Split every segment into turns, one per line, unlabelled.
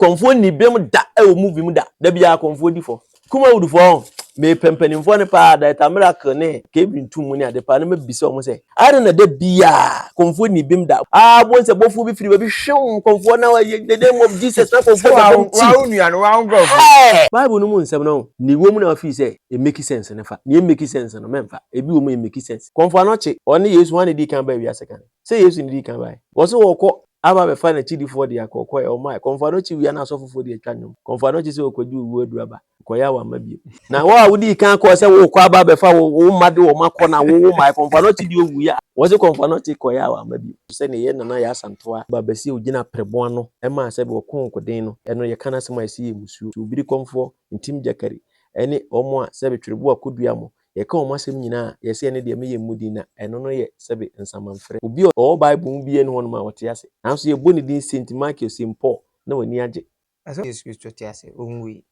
Kɔmfoɔ nni bem da wɔ movie mu da. Da biara kɔmfoɔ di fɔ. Kumawood foɔ ho, mepɛ mpanimfoɔ no paa, Director Miracle ne KB Ntum ne ade paa na mabisa wɔn sɛ, adɛn na da biara kɔmfoɔ nni bem da? Ah, bohu sɛ bɔfoɔ bi firi baabi hwew kɔmfoɔ na wɔyɛ the name of Jesus na kɔmfoɔ da fam ti.
Wawo nua no, wawo nkurɔfoɔ.
Hey! Bible no mu nsɛm no, nea ɛwɔ mu na wafii sɛ ɛmeki sense no fa, nea ɛmmeki sense no mɛmfa. Ebi wɔ mu a ɛmmeki sense. Kɔmfoɔ Anɔkye, ɔne Yesu, hwan na edii kan baa wiase kan? Sɛ Yesu na edii kan bae. Wɔse wɔkɔ aba abɛfa n'akyidifoɔ de akɔ, ɔkɔɛ, ɔmae. Kɔmfo Anokye wia na asɔfofoɔ de atwa nnwom. Kɔmfo Anokye sɛ ɔkɔgye owuo aduru aba, ɔkɔyɛ a wamma bio. Na wo a wodii kan kɔɔ sɛ worekɔ aba abɛfa wo wo mma de wɔn akɔ na wo wo mae. Kɔmfo Anokye deɛ ɔwuiɛ a, wɔse Kɔmfo Anokye kɔeɛ a wamma bio. Sɛdeɛ yɛn Nana Yaa Asantewaa ba bɛsi ɔgyina prɛbo ano maa sɛbe ɔkoo nkoden no, ɛno yɛka n'asɛm a ɛse yɛ mmusuo. Obiri Kɔmfoɔ, Ntim Gyakari, ɛne wɔn a sɛbe Twereboa Kodua mo, Yɛka wɔn asɛm nyinaa a, yɛse ɛno deɛ meyɛ mmu din na ɛno no yɛ sɛbe nsamanfrɛ. Obi a ɔwɔ Bible mu biara nni hɔnom a ɔte ase. Nanso yɛbɔ ne din Saint Michael, Saint Paul, na w'ani agye.
Na sɛ Yesu Kristo te ase, ɔnwui.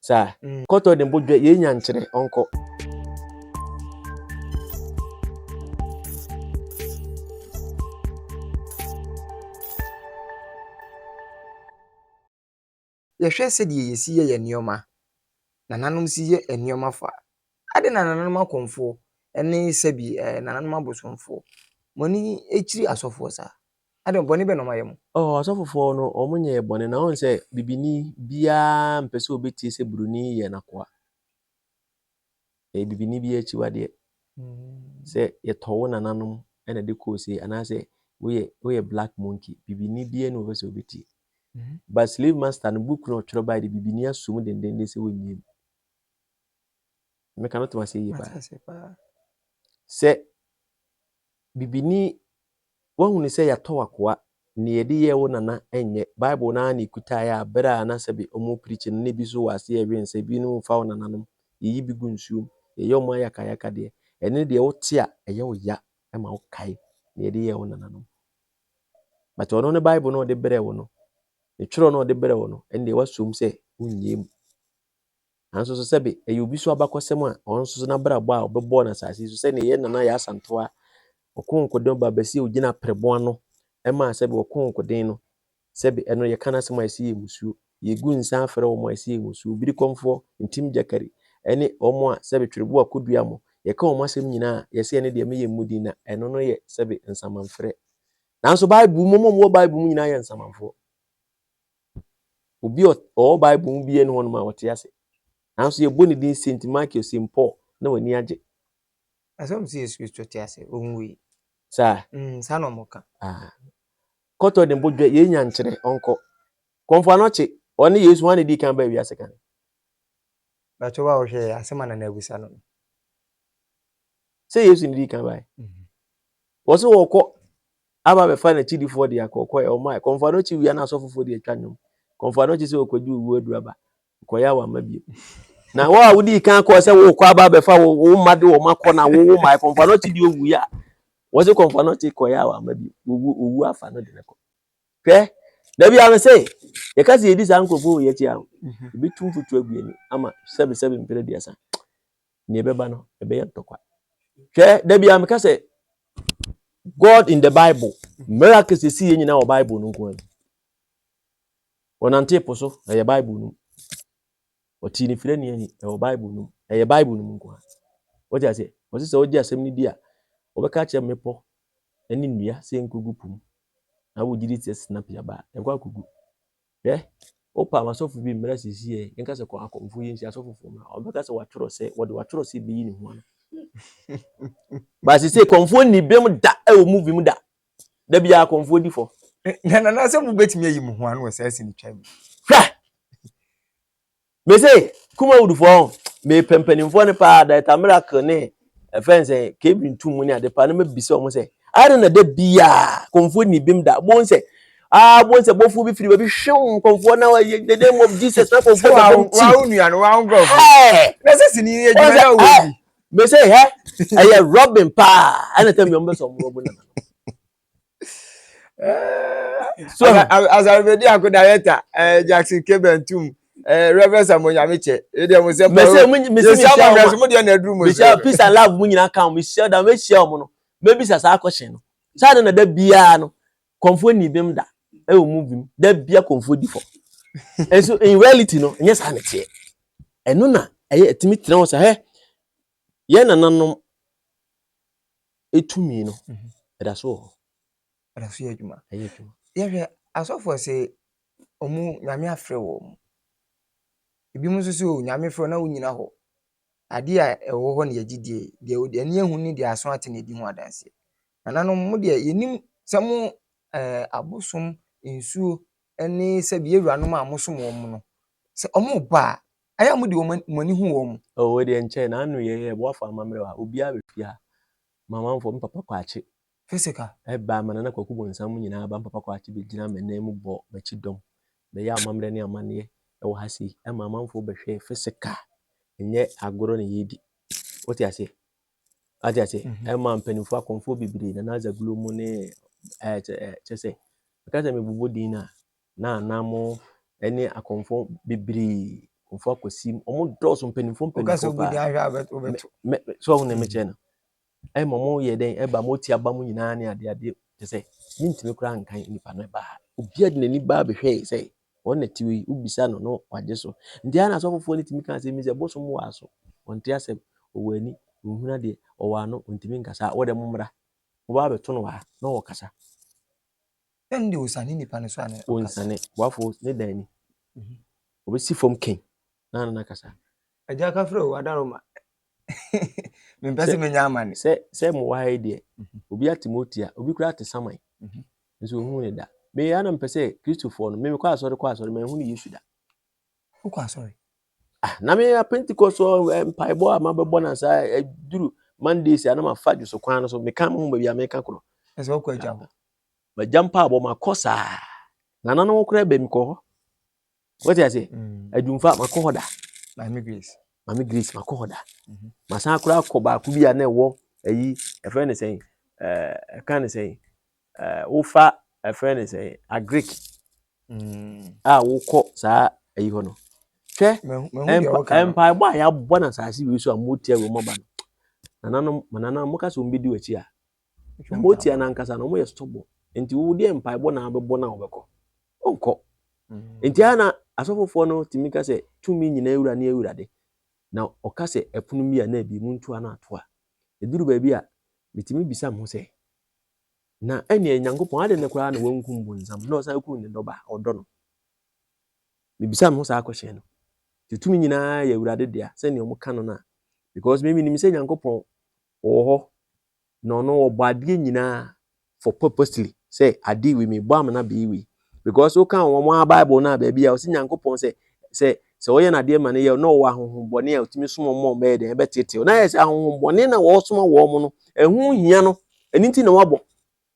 Saa. Kɔtɔ ne bo dwɛ, yei nya nkyerɛ, ɔnkɔ.
Yɛhwɛ sɛdeɛ yɛsi yɛ yɛn nneɛma, nananom si yɛ nneɛma fa. Adɛn na nananom akɔmfoɔ ne sɛbi eh, nananom abosomfoɔ, mo ani kyiri asɔfoɔ saa? Adɛn, bɔne bɛn na wɔayɛ mo?
Oh, asɔfofoɔ no, wɔn nyɛɛ bɔne. Na wohu sɛ bibini biara mpɛ sɛ ɔbɛtie sɛ buroni yɛ n'akoa. Ɛyɛ bibini biara akyiwadeɛ sɛ yɛtɔ wo nananom na de kɔɔ sei anaasɛ woyɛ woyɛ black monkey. Bibini biara ni wɔpɛ sɛ ɔbɛtie. But slave master no book no ɔtwerɛ bae de bibini asom dendenden sɛ wɔnyie mu. Meka no tom ase yie paa. Sɛ Bibini, woahunu sɛ yɛatɔ wo akoa, nea yɛde yɛɛ wo nana nyɛ. Bible no ara na ɛkutaeɛ a berɛ a na sɛbe wɔrepreachi no na ebi nso wɔ aseɛ rewe nsa, ebinom refa wo nananom, yɛyi bi gu nsuo mu, yɛyɛ wɔn ayakayakadeɛ. Ɛno deɛ wote a, ɛyɛ wo ya ma wokae nea yɛde yɛɛ wo nananom. But ɔno ne Bible no a ɔde brɛɛ wo no, ne twerɛ no a ɔde brɛɛ wo no, ɛno deɛ woasom sɛ wonyɛ mu. Nanso so sɛbe ɛyɛ obi so abakɔsɛm a ɔno nso so n'abrabɔ a ɔbɛbɔɔ no asase yi so sɛnea yɛn nana Yaa Asantewaa ɔko nkoden ba bɛsi ogyina prɛbo ano ɛmaa sɛbe ɔko nkoden no sɛbe ɛno yɛka n'asɛm a ɛsi yɛ musuo yɛgu nsa afrɛ wɔn a ɛsi yɛ musuo Birikɔmfoɔ Ntim Gyakari ɛne wɔn a sɛbe Twereboa Kodua mo yɛka wɔn asɛm nyinaa a yɛsɛ ɛno deɛ meyɛ mmu din na ɛno no yɛ sɛbe nsamanfrɛ nanso Bible mu wɔn a wɔwɔ Bible mu nyinaa yɛ nsamanfoɔ. Obi a ɔwɔ Bible mu biara nni hɔnom a ɔte ase. Nanso yɛbɔ ne din Saint Michael, Saint Paul, na w'ani agye.
Na sɛ wɔn sɛ Yesu Kristo te ase, ɔnwui.
Saa.
Saa na wɔn ka.
Ah. Kɔtɔ ne bo dwɛ, yei nya nkyerɛ, ɔnkɔ. Kɔmfo Anɔkye, ɔne Yesu, hwan na edii kan baa wiase kan?
Bàtchɛ wo a wohwɛ yɛ, asɛm a Nana abisa no no.
Sɛ Yesu na edii kan bae. Wɔse wɔkɔ aba abɛfa n'akyidifoɔ de akɔ ɔkɔɛ ɔmae. Kɔmfo Anokye wia na asɔfofoɔ de atwa nnwom. Kɔmfo Anokye sɛ ɔkɔgye owuo aduru aba. Ɔkɔyɛ a wamma bio. Na wo a wodii kan kɔɔ sɛ wokɔ aba abɛfa wo wo mma de wɔn akɔ na wo wo mae. Kɔmfo Anokye deɛ owuiɛ a wɔse Kɔmfo Anokye kɔeɛ a wamma bio. Owu owu afa no de no kɔ. Hwɛ, da bi a me se yɛka sɛ yɛdi saa nkurɔfoɔ wei akyi a ebi tu mfuturo agu ani ama sɛbesɛbe mfeɛ 30. Nea ɛbɛba no ɛbɛyɛ ntɔkwa. Hwɛ, da bi a meka sɛ God in the Bible, miracles esi yɛ nyinaa wɔ Bible no nko ara mu. Wɔnante po so, ɛyɛ Bible no mu. Ɔtii ne firani ahi, ɛwɔ Bible no mu. Ɛyɛ Bible no mu nko ara. Wɔte aseɛ? Wɔse sɛ wogye asɛm no di a, wɔbɛka akyerɛ mmepɔ ne nnua sɛ nkogu po mu. Na wogye di sɛ sinapi aba a, ɛnkɔ akɔgu. Hwɛ, wopam asɔfo bi mmra sisi ɛ, yɛnka sɛ kɔ akɔmfo yi nhyia asɔfofo mmra. Ɔbɛka sɛ watwerɛ sɛ, wɔde watwerɛ sɛ bɛyi ne ho ano. Ba sisi kɔmfoɔ nni bem da ɛwɔ movie mu da. Da biara kɔmfoɔ di fɔ.
Na na na sɛ mobɛtumi ayi mo ho ano wɔ saa sinitwa mu.
Hwɛ! Mese Kumawoodfoɔ ho, mepɛ mpanimfoɔ no paa, Director Miracle ne ɛfɛn sɛ KB Ntum mu ne ade paa na mabisa wɔn sɛ, adɛn na da biara kɔmfoɔ nni bem da, bohu sɛ ah bohu sɛ bɔfoɔ bi firi baabi hwew kɔmfoɔ na wɔyɛ the name of Jesus na kɔmfoɔ da fam ti.
Wawo nua no, wawo nkurɔfoɔ. Na sɛ sini yɛ adwuma na wɔ bi.
Mese hɛ, ɛyɛ Robin paa, ɛna tɛm bi wɔn bɛ sɛ wɔn rɔbo nana.
So asaribedi ako director eh, Jackson Kebentum eh, Reverend Samuel Nyamiche ebi mo sɛ
mese mo mese
mi hyia mo mo deɛ na aduru mo
so peace and love mo nyinaa kan mo hyia da mo hyia mo no mebisa saa question no saa na da biara no kɔnfoɔ ni bem da ɛwɔ movie mu da bia kɔnfoɔ di fɔ. Nso in reality no, ɛnyɛ saa na ɛteɛ. Ɛno na ɛyɛ ɛtumi tena hɔ sɛ hɛ yɛn nananom etumi no ɛda so wɔ hɔ.
Ɛda so yɛ adwuma.
Ɛyɛ adwuma.
Yɛhwɛ asɔfoɔ sɛ ɔmo Nyame afrɛ wɔn. Ebinom nso sɛ o Nyame frɛ na wonyina hɔ. Adeɛ a ɛwɔ hɔ no yɛ gyidie. Deɛ ani ahu ne deɛ aso ate na edi ho adanseɛ. Nananom mo deɛ, yɛnim sɛ mo abosom nsuo ne sɛbi ewuranom a mosom wɔn no, sɛ ɔmo ba a, ɛyɛ a mo de wɔn mo ani hu wɔn.
Oh, wei deɛ nkyɛn na ano yɛ yɛ boafo amammerɛ wɔ ha. Obiara bɛfie ha. Mamanfoɔ, me papa Kwakye
Physical.
ɛba ma Nana Kwaku Bonsam nyinaa ba. Me papa Kwakye bɛgyina m'anan mu bɔ m'akyi dɔm bɛyɛ amammerɛ ne amanneɛ ɛwɔ ha sei ɛma amanfoɔ bɛhwɛ physical. Ɛnyɛ agorɔ na yɛredi. Wote aseɛ? Ate aseɛ? Ɛma mpanimfoɔ, akɔmfoɔ bebree, Nana Azagulo mu ne ɛɛ kyɛ kyɛ sɛ meka sɛ mebobɔ din no a na anam ne akɔmfoɔ bebree, akɔmfoɔ akɔsi, ɔmo dɔɔso, mpanimfoɔ
Woka sɛ
mpanimfoɔ
wobɛdi
paa.
ahwɛ a wobɛto.
Mɛ so ɔmo na mekyerɛ no ɛma ɔmo yɛ dɛn ɛba mo ti aba mu nyinaa ne adeɛ adeɛ kyɛ sɛ mintumi koraa nkan nipa no ɛba ha. Obiara de n'ani ba abɛhwɛ sɛ wɔn na ti yi wobisa no no wagye so. Nti ara na asɔfofoɔ no tumi ka asɛm bi sɛ bosom wɔ aso, ɔnte asɛm, ɔwɔ ani, ɔnhunu adeɛ, ɔwɔ ano, ɔntumi nkasa. Wɔde mo mmra mo ba abɛto no wɔ ha na ɔkasa.
Ɛn de osane nipa no so ana ɔkasa?
Ɔnsane boafo ne dan ni. Ɔbɛsi fam kɛn na ano nakasa.
Agya ka frɛ o adaroma. Mempɛ sɛ menya amane.
Sɛ mo wɔ ha yi deɛ, obi ate mo tia, obi koraa te saman nso ohun ne da. Meyɛ ana mpɛ sɛ Kristofoɔ no meme kɔ asɔre, kɔ asɔre, manhu ne Yesu da.
Wokɔ asɔre?
Ah, na me a Pentecost mpaebɔ a mabɛbɔ na saa ɛduru Mondays a na mafa dwo so kwan no so meka mo ho baabi a meka korɔ.
Ɛsɛ wokɔ agya hɔ.
Magya mpaebɔ makɔ saa nananom koraa bɛ mekɔ hɔ. Wote ase? Adwumfa makɔ hɔ da.
Maame Grace.
Maame Grace makɔ hɔ da. Masan koraa kɔ baako bi a na ɛwɔ ayi, ɛfrɛ ne sɛn, ɛka ne sɛn, wofa ɛfrɛ ne sɛn, agric a wokɔ saa ayi hɔ no, hwɛ.
Mahu deɛ woka no.
Mpaebɔ a yɛabɔ no asase wei so a motia wei mɔba no, nananom nananom moka sɛ wɔmbɛdi w'akyi a na motia no ankasa no, ɔmoyɛ stubborn. Nti wo deɛ mpaebɔ na wobɛbɔ no a wobɛkɔ ɔnkɔ. Nti a na asɔfofoɔ no tumi ka sɛ tumi nyinaa wura ne Awurade na ɔka sɛ ɛpono bi a na ebi mu ntoa no ato a ɛduru baabi a metumi bisa me ho sɛ na ɛneɛ Nyankopɔn ade ne koraa na wankum bonsam na ɔsan kum ne dɔba a ɔdɔ no. Mebisa me ho saa question no. Nti tumi nyinaa yɛ Awurade dea sɛnea ɔmo ka no no a, because me menim sɛ Nyankopɔn ɔwɔ hɔ na ɔno ɔbɔ adeɛ nyinaa for purposely sɛ adeɛ wei mebɔ amena bɛyɛ wei, because woka wɔn a Bible no a baabi a ɔsɛ Nyankopɔn sɛ ɔyɛ n'adeɛ ma no yɛ na ɔwɔ ahohombɔne a ɔtumi soma wɔn a ɔbɛyɛ deɛ ɛbɛtetew na yɛ sɛ ahohombɔne na wɔsoma wɔn no ɛho hia no. Ɛno nti na wabɔ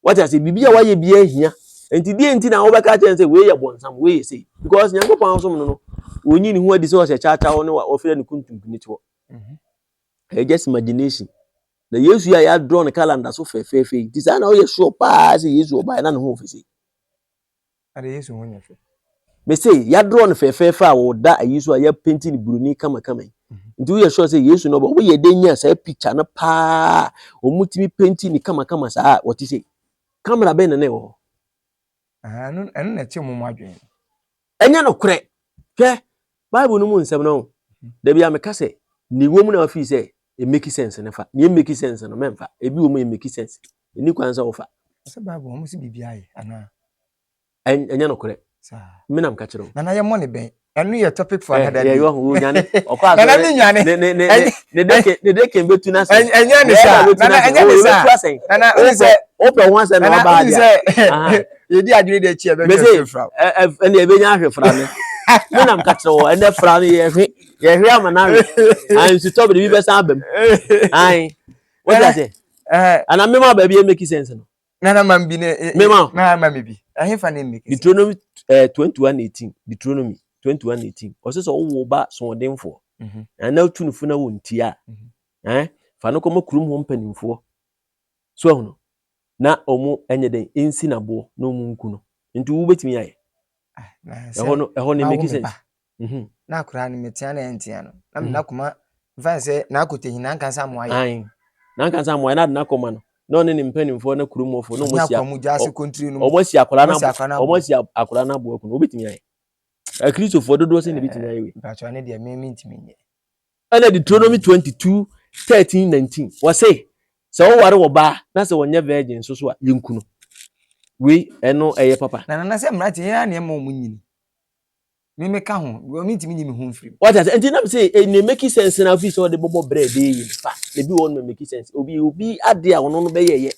wate ase biribi a wayɛ biara hia. Nti deɛ nti na wobɛka kyerɛ no sɛ wei yɛ bɔnsam, wei yɛ sei, because Nyankopɔn asom no, wɔnyi ne ho adi sɛ ɔhyɛ kyaakyaa ne wɔfrɛ no kuntunkuni toɔ. Ɛyɛ just imagination. Na Yesu yi a yɛadrɔ no calendar so fɛfɛɛfɛ yi, nti saa na woyɛ sure paa sɛ Yesu ɔbaeɛ na ne ho ɔfɛ sei?
Ade Yesu ho nyɛ fɛ.
Mese yɛadrɔ no fɛfɛɛfɛ a wɔda ayi so a yɛpenti no buroni kamakama yi, nti woyɛ sure sɛ Yesu no ɔba woyɛ dɛ nya saa picture no paa, wɔn tumi penti ne kamakama saa a wɔte sei, camera bɛn na na ɛwɔ hɔ?
Ɛno na ɛkyɛ mo mu adwene.
Ɛnyɛ nokorɛ. Hwɛ Bible no mu nsɛm no, dabi a meka sɛ ne wɔ mu na afii sɛ it make sense ne fa ne make sense no mɛmfa. Ebi wɔ mu it make sense, ɛni kwan sɛ wofa.
Sɛ Bible wɔn sɛ biribi ayɛ anaa?
Ɛnyɛ nokorɛ.
Saa.
Me nam ka kyerɛ wo.
Nana, yɛ mmɔ ne bɛn, ɛno yɛ topic for another day.
Yɛ yɛ nyane ɔkɔ.
Nana, mi nyane.
Ne deke bɛtu na sɛ
Ɛnyɛ ne saa, Nana, ɛnyɛ ne saa. Nana, o sɛ
wopɛ ho asɛm na
Nana
waba
o
adeɛ
sɛ yɛdi adwene de akyi a ɛbɛhwɛ
Mese,
fɛ fra.
Ɛne ɛbɛnya ahwɛ fra me. Me nam ka kyerɛ wɔ ɛnɛ fra no yɛhwe yɛhwe ama no awe nsutɔ bere bi bɛsan aba mu ae. Wote ase? Ana mema baabi ɛ make sense no.
Nana, ma bi ne
Mema.
Na ma mi bi ɛhe fa ne make sense?
Deuteronomy 21:18, Deuteronomy 21:18, ɔsɛ sɛ ɔwɔ ba soɔdenfoɔ ana wotu no fo na wɔntie a, fa no kɔma kurom hɔ mpanimfoɔ so ahu no na ɔmo ɛnyɛ dɛn ɛnsi n'aboɔ na ɔmo nku no. Nti wobɛtumi ayɛ
Na
ɛhɔ no, ɛhɔ no
mawo
make
me
sense.
ba. Na akwaraa no metea na ɛntea no na mena mfa sɛ n'akɔtɛhi na nka sɛ amoa yɛ.
Ae, na nka sɛ amoa na ade n'akɔma no na ɔne ne mpanimfoɔ na kurom hɔfoɔ na ɔmo
ne
asi
akwa mu gya ase kontiri no mu
ɔmo asi akwaraa
ɔmo
no
asi akwaraa no
ɔmo
aboɔ.
asi akwaraa no aboɔ aku no. Wobɛtumi ayɛ. Akristofoɔ dodoɔ sɛ na ebitumi ayɛ wei.
Mpatsɔ ne deɛ me mentumi nyɛ.
Ɛna Deuteronomy 22 13 19 wɔse sɛ woware wɔ baa na sɛ wɔnyɛ virgin nso so a, yɛnku no. Wei ɛno ɛyɛ papa.
Na nana sɛ mmeranteɛ yɛn ara na ɛma wɔn nyini. Me meka ho, because mentumi nyi me ho mfiri mu.
Wate ase? Nti nam sɛ ɛnna make sense na afi sɛ ɔde bɔbɔ brɛ ɛbɛyɛ yie fa na ebi wɔ hɔ no make sense. Obi ade a ɔno no bɛyɛ yɛ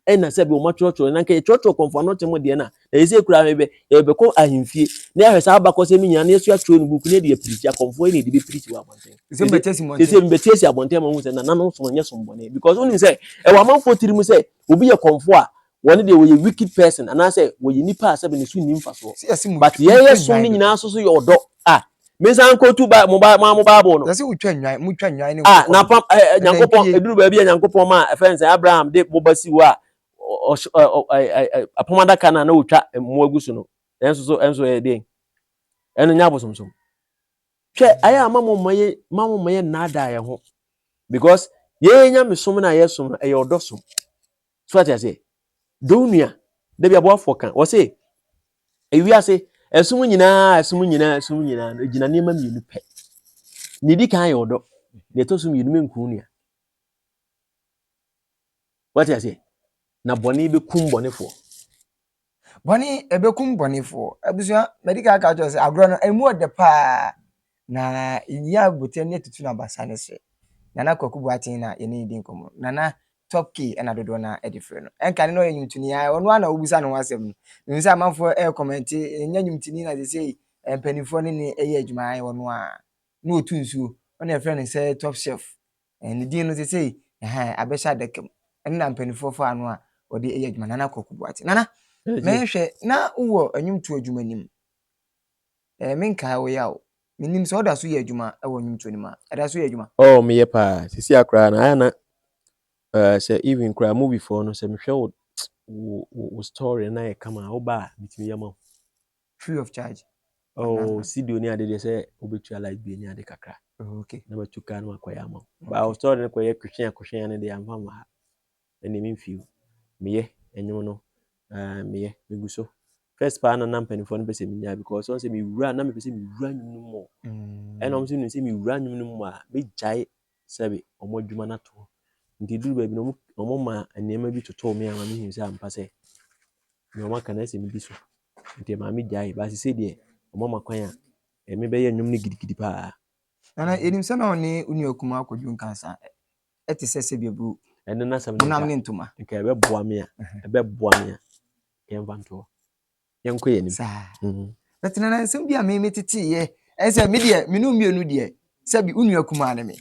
ɛna sɛ bi wɔn atwerɛtwerɛ na nka yɛtwerɛtwerɛ kɔnfɔ ano te mo deɛ na na yɛsɛ kura yɛbɛ yɛbɛkɔ ahemfie na yɛahwɛ saa abakɔsɛm nyinaa na yɛso atwerɛ no buku na yɛde apirikyi akɔnfoɔ yɛ na yɛde bɛpirikyi wɔ abɔnten.
Sɛ mbɛte asi mmɔnten.
Sɛ mbɛte asi abɔnten ma hu sɛ nananom som nyɛ som bɔne, because wonim sɛ ɛwɔ amanfoɔ tiri mu sɛ obi yɛ kɔnfoɔ a, wɔne deɛ wɔyɛ wicked person anaasɛ wɔyɛ nipa a sɛbi ne so nni mfasoɔ, but yɛyɛ som no nyinaa so so yɛ ɔdɔ a mensan nkɔtu ba mo ba mo Bible no.
Yɛsɛ wotwa nnwan, motwa nnwan ne
a na pam ɛ Nyankopɔn eduru baabi a Nyankopɔn ma ɛfɛn sɛ Abraham de boba si hɔ a ɔhyɛ ɔ ɔ ɛ apam adaka no a na otwa mmoa gu so no, ɛnso so ɛnso ɛyɛ deɛn? Ɛno nyɛ abosomsom. Hwɛ, ayɛ a ma mo mma yɛ ma mo mma yɛ nnaadaa yɛn ho, because yɛn nyamesom no a yɛsom no ɛyɛ ɔdɔ som. So ate aseɛ? Dɔ wo nua. Dabi aboafoɔ ka wɔse ewiase ɛsom nyinaa, ɛsom nyinaa, ɛsom nyinaa no egyina nneɛma mmienu pɛ. Nea edi kan yɛ ɔdɔ, nea ɛtɔ so mmienu, menku wo nua. Wate aseɛ? Na bɔne bɛkum bɔnefoɔ.
Bɔne ɛbɛkum bɔnefoɔ. Abusua, madi kan aka kyerɛ sɛ agorɔ no ɛmu ɔdɛ paa, na yɛyi abotire ne atutu no abasa ne sɛ Nana Kwaku Boateng na yɛne ne di nkɔmmɔ. Nana Top K ɛna dodoɔ no ara de frɛ no. Ɛnka ne na ɔyɛ nnwomtoni a ɔno ara na wobisa ne ho asɛm no. Mehu sɛ amanfoɔ ɛrekɔmɛnte, ɛnyɛ nnwomtoni na seesei mpanimfoɔ ne ne ɛyɛ adwuma, ayɛ ɔno ara na ɔtu nsuo. Ɔna ɛfrɛ no sɛ Top Chef. Ne din no seesei ɛhɛn abɛhyɛ adaka mu. Ɛno na mpanimfoɔ faa no a wɔde ɛyɛ adwuma. Nana Kwaku Boateng. Nana, mɛhwɛ na wowɔ nnwomtoɔ adwuma no mu. Menkae wo yaw. Menim sɛ woda so yɛ adwuma wɔ nnwomtoɔ no mu a. Ɛda so yɛ adwuma?
Oh, meyɛ paa. Sisi akoraa no, ayɛ na sɛ even koraa movie foɔ no, sɛ mehwɛ wo story na yɛ kama a, woba a, metumi yɛ ma wo.
Free of charge?
Oh, studio ne ade deɛ sɛ wobɛtua light bill ne ade kakra.
Oh, okay.
Na matu kaa no makɔyɛ ama wo. Ba wo story no kɔyɛ kwehwea kwehwea no deɛ amfa mma ha. Ɛnneɛ memfii wo. Meyɛ ɛnwom no, meyɛ, megu so. First paa na na mpanimfoɔ no pɛ sɛ menyaa because wɔn sɛ mewura na mepɛ sɛ mewura nnwom no mu. Ɛna wɔn sɛ nim sɛ mewura nnwom no mu a, megyae sɛbe wɔn adwuma no ato hɔ. Nti duru baabi no, wɔn ma nneɛma bi totoo me ama mehu sɛ ampa sɛ nea wɔn aka no ɛsɛ medi so. Nti ɛmaa megyae. Ba sesei deɛ wɔn ama kwan a mebɛyɛ nnwom no gidigidi paa.
Nana, yɛnim sɛ na ɔne wo nua kumaa Kwadwo Nkansah ɛte sɛ sɛbi aburo.
Ɛno n'asɛm no
honam ne ntoma.
Nka ɛbɛboa me a, ɛbɛboa me a, yɛmfa ntoɔ. Yɛnkɔ yɛn anim.
Saa. But nana, nsɛm bi a me meteteyɛ ɛsɛ me deɛ, me ne mmienu deɛ, sɛbi wo nua kumaa ne me.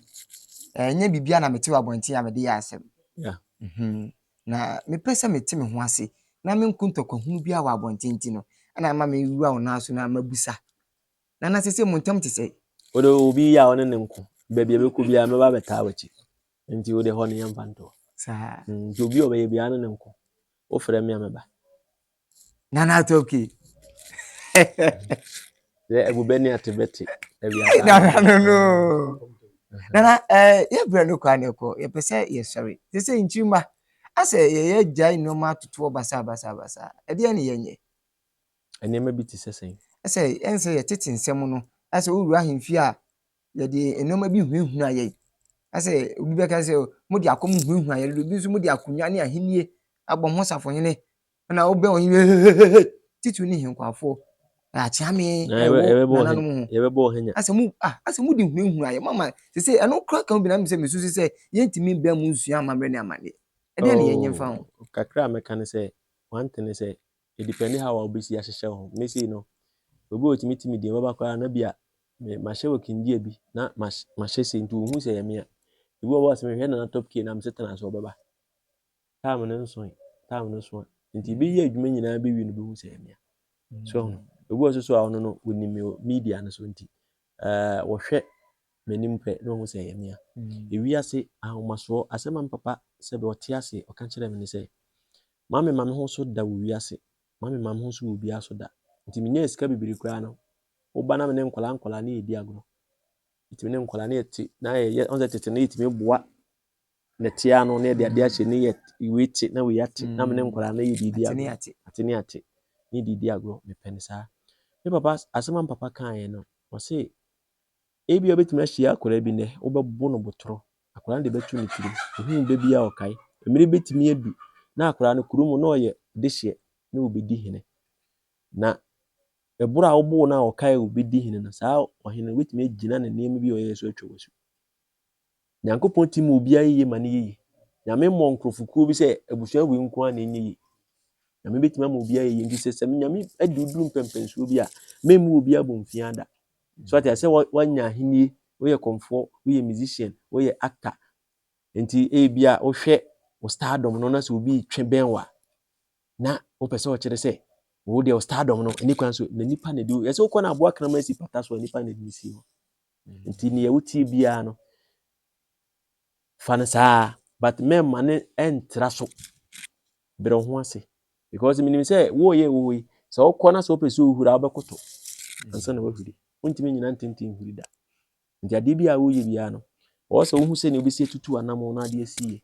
Ɛnyɛ biribi a na mete wɔ abɔnten a mede yɛ asɛm. Na mepɛ sɛ mete me ho ase na menko ntɔkwahunu bi a wɔ abɔnten nti no, ɛna ama mewura wo nan so na mabusa. Nana, sɛ mo ntam te sɛ.
Wode obi yɛ a ɔne ne nko, baabi a bɛkɔ biara mɛba abɛtaa w'akyi. Nti wode hɔ no yɛmfa ntoɔ.
Saa.
Nti obi a ɔbɛyɛ biara ne ne nko. Wofrɛ me a mɛba.
Nana Top K.
Sɛ abubɛ ne ate bɛte.
Nana no no. Nana, yɛbrɛ no kwan ɛkɔ, yɛpɛ sɛ yɛsɔre. Sɛ sɛ nkyirima, asɛ yɛyɛ gyae nneɛma atotoɔ basaa basaa basaa. Ɛdeɛ ne yɛnyɛ.
Nneɛma bi te sɛ sɛn?
Sɛ ɛnsɛ yɛtete nsɛm no, asɛ wowura ahemfie a, yɛde nneɛma bi hunahuna yɛn. Asɛ obi bɛka sɛ mode akɔm hunahuna yɛn, obi nso mode akonnwa ne ahennie abɔ ho safohene. Ɛna wobɛn ɔhene hehehehe, titiriw ne henkwafoɔ. Akyeame ɛwɔ nananom ho.
Yɛbɛbɔ ɔhenya.
Asɛ mu ah asɛ mode hunahuna yɛn mama sese ɛno kora ka ho bi na sɛ mesusu sɛ yɛntumi mbɛn mu nsua amammerɛ ne amanneɛ. Ɛdeɛn ne yɛnyɛ mfa ho?
Kakra a mɛka ne sɛ, one thing ne sɛ, ɛdepende how a wobɛsi ahyehyɛ wo ho. Me sei no, obi a ɔtumi ti me deɛ bɛba koraa na bi a mahyɛ wɔ kindia bi na mahyɛ sei nti wohu sɛ ɛyɛ me a. Ebi wɔ hɔ a sɛ mehwɛ Nana Top K na mese tena so ɔbɛba. Time no nso, time no so a. Nti bɛyɛ adwuma nyinaa bɛwie no bɛhu sɛ ɛyɛ me a. So ɔno, ebi wɔ so so a ɔno no wɔnim me wɔ media no so nti wɔhwɛ m'anim pɛ na wɔhu sɛ ɛyɛ me a. Ewiase ahomasoɔ, asɛm a me papa sɛ bɛ ɔte ase ɔka kyerɛ me ne sɛ, ma me ma me ho so da wɔ wiase, ma me ma me ho so wɔ obiara so da. Nti menyaa sika bebree koraa no, woba na me ne nkwadaa nkwadaa ne yɛdi agorɔ. Nti me ne nkwadaa ne yɛte na yɛyɛ, ɔn sɛ tete no yɛtumi boa nɛteɛ ano na yɛde adeɛ ahyɛ ne yɛ wei te na wei ate na me ne nkwadaa no yɛ didi agorɔ. Ate ne ate ne didi agorɔ, mepɛ ne saa. Me papa, asɛm a me papa kaeɛ no, ɔse ebia wobɛtumi ahyia akwadaa bi nnɛ, wobɛbo no botorɔ, akwadaa no de bɛto ne tirim, ohuu bɛ bi a ɔkae. Mmere bɛtumi adu na akwadaa no kurom na ɔyɛ dehyeɛ na ɔbɛdi hene. Na ɛborɔ a woboo no a ɔkae a ɔbɛdi hene no, saa ɔhene no wobɛtumi agyina ne nneɛma bi a ɔyɛɛ so atwa w'asu. Nyankopɔn tumi ma obiara yɛ yie ma no yɛ yie. Nyame mmɔ nkurɔfokuo bi sɛ abusua wei nko ara na ɛnyɛ yie. Nyame bɛtumi ama obiara yɛ yie. Nti sɛ sɛ Nyame adi wo duru mpɛmpɛnsoɔ bi a, memmu obiara abomfiaa da. So ate sɛ woanya ahennie, woyɛ kɔmfoɔ, woyɛ musician, woyɛ actor. Nti ebi a wohwɛ wo stardom no na sɛ obi retwe bɛn wo a, na wopɛ sɛ ɔkyerɛ sɛ wo deɛ wo stardom no ɛni kwan so na nipa na ɛdi wo. Yɛsɛ wokɔ no aboa kraman si pata so a nipa na ɛde no si hɔ. Nti nea wotie biara no, fa no saa but mɛmma no ɛntra so. Brɛ wo ho ase because menim sɛ woyɛ wɔ hɔ yi sɛ wokɔ na sɛ wopɛ sɛ wohuri a wobɛkoto ansa na woahuri. Wontumi nyina ntenten nhuri da. Nti adeɛ bi a woyɛ biara no, ɔwɔ sɛ wohu sɛnea wobɛsi atutu anammɔn na adeɛ asi yie.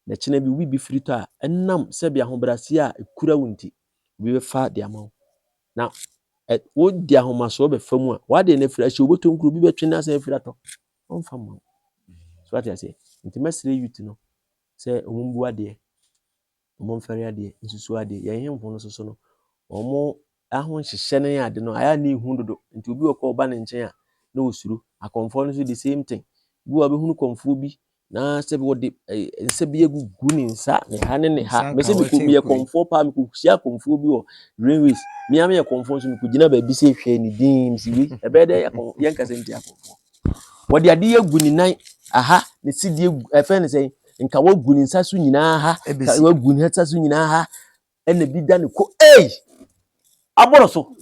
Na kyena bi wo biribi firi tɔ a, ɛnam sɛbi ahobrɛaseɛ a ɛkura wo nti, obi bɛfa de ama wo. Na wode ahomasoɔ bɛfa mu a, w'adeɛ no afiri ahyɛ wobɔtɔ nkuro, obi bɛtwe no asan afiri atɔ. Ɔmfa mma wo. So ate aseɛ? Nti mɛsrɛ youth no sɛ wɔn mbu adeɛ, wɔn mfɛre adeɛ, nsusu adeɛ. Yɛn hemfo no soso no, wɔn ahonhyehyɛ ne ade no, ayɛ a na ehu dodo. Nti obi wɔ kɔ ɔba ne nkyɛn a, na osuro. Akɔmfoɔ no nso the same thing. Bi wɔ bɛhunu kɔmfoɔ bi na sɛ wɔde nsa bi agugu ne nsa ne ha ne ne ha. Mese mekɔ meyɛ kɔmfoɔ paa, mekɔhyia kɔmfoɔ bi wɔ railways. Mea meyɛ kɔmfoɔ nso mekɔgyina baabi sɛ hwɛ ne din msi wei. Ɛbɛyɛ dɛ yɛnkasa nti akɔmfoɔ. Wɔde adeɛ agu ne nan aha, ne sidie ɛfɛn ne sɛn nka wagu ne nsa so nyinaa ha, wagu ne nsa so nyinaa ha, ɛna bi da ne ko ei aboro so.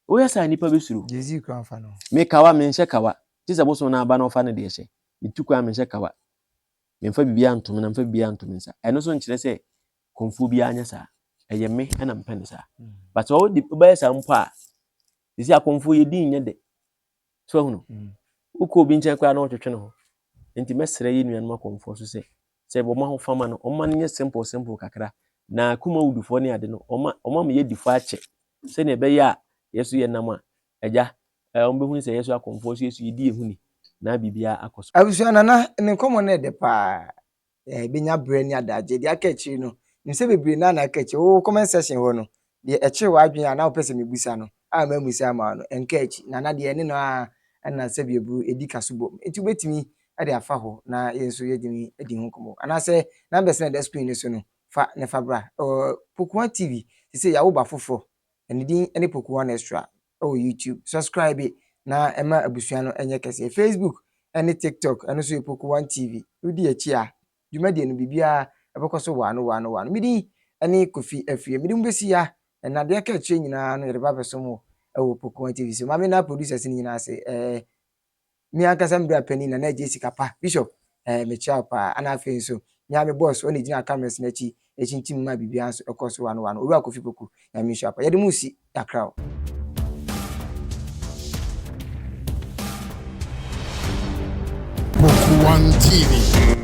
Woyɛ saa nipa bɛsuro.
Jay-Z kura nfa no.
Me kawa menhyɛ kawa. Gye sɛ bosom no aba na ɔfa no deɛ hyɛ. Metu kwan menhyɛ kawa. Memfa biribiara nto me na memfa biribiara nto me nsa. Ɛno nso nkyerɛ sɛ kɔmfoɔ biara nyɛ saa. Ɛyɛ me ɛna mepɛ no saa. But sɛ wobɛyɛ saa mpo a, sisi akɔmfoɔ yɛ din nyɛ dɛ. So ahunu? Mm. Wokɔ obi nkyɛn koraa na ɔtwetwe ne ho. Nti mɛsrɛ yɛ nuanom akɔmfoɔ so sɛ sɛ wɔn ahofama no wɔn ma no nyɛ simple simple kakra na kuma wudufoɔ ne ade no wɔn ma wɔn ama yɛdi fo akyɛ sɛnea ɛbɛyɛ a yɛso yɛ nam a agya ɛɛ wɔn bɛhunu sɛ yɛso akɔmfoɔ so yɛso yɛdi yɛn ho ni na biribiara akɔ so.
Abusua Nana ne nkɔmmɔ no ɛdɛ paa. Yɛbɛnya berɛ ne adagyeɛ. Deɛ aka akyiri no, nim sɛ bebree no ara na aka akyiri. Wo comment section hɔ no, deɛ ɛkyere w'adwene a na wopɛ sɛ mebusa no, a mammisa ama wo no, ɛnka akyi. Nana deɛ ɛne no ara na sɛbi aburu ɛdi ka so bom. Nti wobɛtumi de afa hɔ na yɛn nso yɛatumi adi ho nkɔmmɔ. Anaasɛ numbers no a ɛda screen no so no, fa na fa bra. Pokuwa TV, seesei yɛawo ba foforɔ, na ne din ne Pokuwa Extra wɔ YouTube. Subscribe na ɛma abusua no nyɛ kɛseɛ. Facebook ne TikTok, ɛno nso yɛ Poku One TV. Wodi akyi a, dwumadie no biribiara ɛbɛkɔ so waano waano waano. Me din ne Kofi Afriyie. Mede mo bɛsi ha, na deɛ ɛka akyire nyinaa no yɛde ba abɛsom wo wɔ Poku One TV so. Maame na producers no nyinaa ase. Ɛɛ Me ankasa me bra panin Nana Adjei Sikapa, Bishop, eh, mekyia wo paa. Ana afei nso, me ara me boss, ɔna egyina cameras no akyi ekyinkyim ma biribiara nso ɛkɔ so wano wano. Owura Kofi Poku, Nyame nhyira wo paa. Yɛde mo resi Accra o.
Poku One TV.